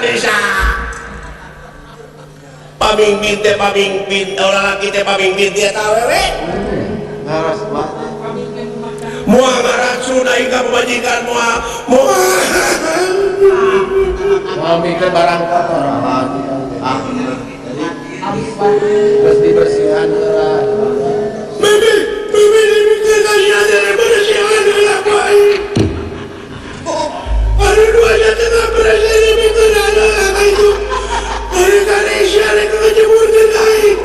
desa. Pamimpin teh pamimpin, lalaki teh pamimpin dia teh awewe. Laras mah. Moal ngaracun aing ka pamajikan moal. Moal. Moal mikir barang kotor. Ah, jadi Terus dibersihan heula. Bibi, bibi dipikir kasihan dari bersihan heula ku aing. Aduh dua tengah bersih dipikir ada apa itu. Dari Indonesia rek ngejemurkeun aing.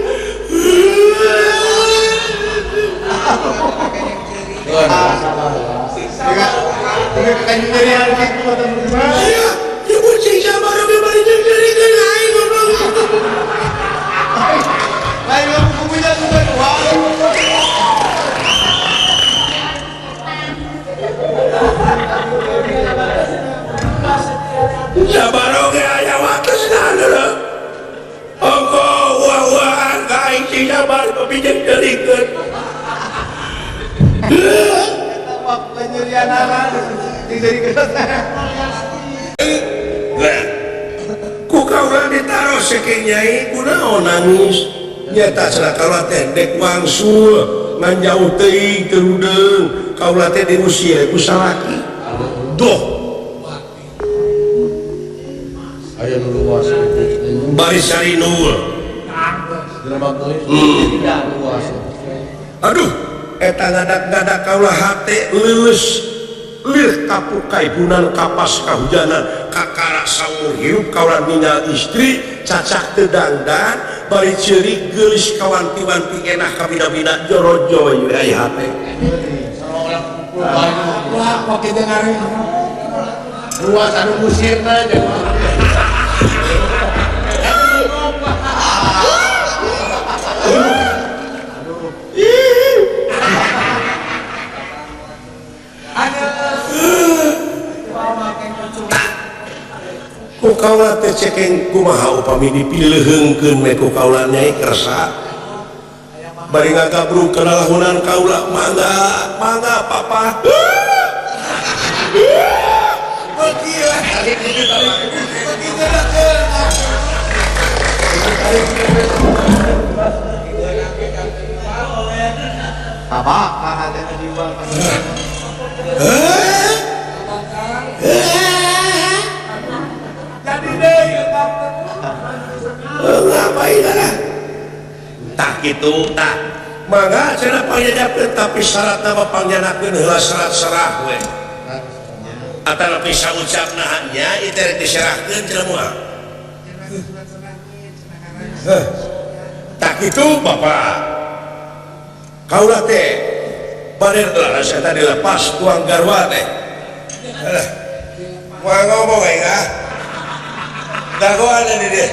Dengan gitu atau gimana? Iya, jemur sing sabar oge bari jeung ceurikeun aing goblok. Lain ngomong kubunya juga dua. Sabar oge aya watesna deuleu. Ongko uah-uahan ka aing sing sabar tapi jeung ceurikeun. Eta waktu nyerianana jeung jadi geus. Ku kaula ditaros saking nyai kunaon nangis nyata cenah kaula teh dek wangsul ngan jauh teuing teu rudeung kaula teh diusir ku salaki doh Aya nu luas gitu. Bari sarinul Jelema geulis luas. Aduh eta ngadak-ngadak kaula hate leuleus lir kapuk kaibunan kapas kahujanan kakara saumur hirup kaula ninggal istri cacak teu dangdan bari ceurik geulis kawanti-wanti enah kabina-bina jorojo we aya hate. Wah, kok kita ngare. Luas anu musirna jeung Ku kaula teh cekeng kumaha upami dipileuheungkeun we ku kaula nyai kersa bari ngagabrug kana lahunan kaula mangga mangga papa. Apa hati jiwa. Jadi deh ngapain lah tak gitu tak mangga cenah pangjajapkeun tapi syaratna mah pangjanakeun heula serat serah we atanapi saucapna nya ieu teh diserahkeun cenah moal. Tak gitu bapak kaula teh bade lah saya tadi lepas tuang garwa teh. Moal ngomong aing ah. Dagoan ini dia.